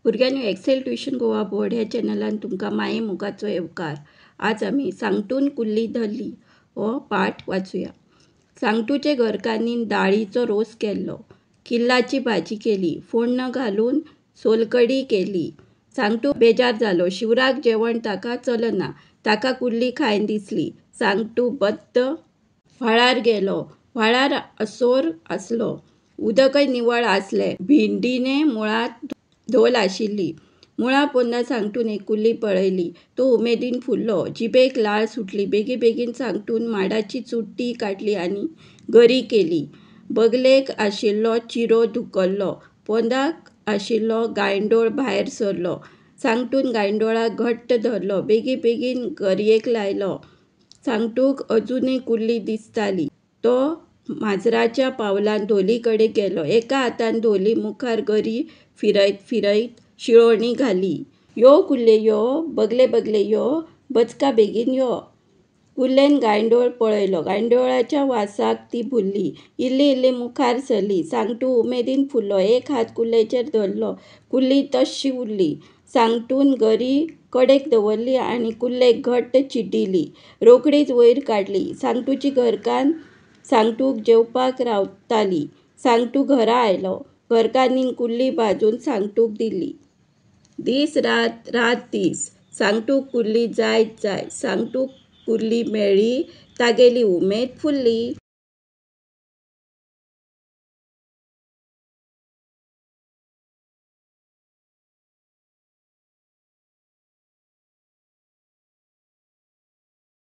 भुरग्यांनो, XL tuition Goa board ह्या चॅनलान तुमकां माये मोगाचो येवकार. आज आमी सांगटून कुल्ली धरली हो पाठ वाचुया. सांगटूचे घरकान्नीन दाळीचो रोस केल्लो, किल्लाची भाजी केली, फोण्ण घालून सोलकडी केली. सांगटू बेजार जालो. शिवराक जेवण ताका चलना. ताका कुल्ली खायन दिसली. सांगटू बद्द व्हाळार गेलो. व्हाळार असोर आसलो. उदकय निवळ आसलें. भिंडीने मुळांत धोल आशिल्ली. मुळा पोंदा सांगटून एक कुल्ली पळयली. तो उमेदीन फुल्लो. जिबेक लाळ सुटली. बेगीबेगीन सांगटून माडाची चुट्टी काडली आनी गरी केली. बगलेक आशिल्लो चिरो धुकल्लो. पोंदाक आशिल्लो गांयडोळ भायर सरलो. सांगटून गांयडोळाक घट्ट धरलो. बेगीबेगीन गरयेक लायलो. सांगटूक अजुनूय कुल्ली दिसताली. तो माजराच्या पावलान धोली कडेन गेलो. एका हातान धोली मुखार गरी फिरयत फिरयत शिळोणी घाली. यो कुल्ले यो, बगले बगले यो, बचका बेगीन यो. कुल्लेन गांयडोळ पळयलो. गांयडोळाच्या वासाक ती भुल्ली. इल्ली इल्ली मुखार सरली. सांगटू उमेदीन फुल्लो. एक हात कुल्लेचेर धरलो. कुल्ली तश्शी उरली. सांगटून गरी कडेक दवरली आनी कुल्लेक घट्ट चिड्डिली. रोखडीच वयर काडली. सांगटूची घरकान्न सांगटूक जेवपाक रावताली. सांगटू घरा आयलो. घरकान्नीन कुल्ली भाजून सांगटूक दिली. दीस रात, रात दीस, सांगटूक कुल्ली जायच जाय. सांगटूक कुल्ली मेळ्ळी. तागेली उमेद फुल्ली.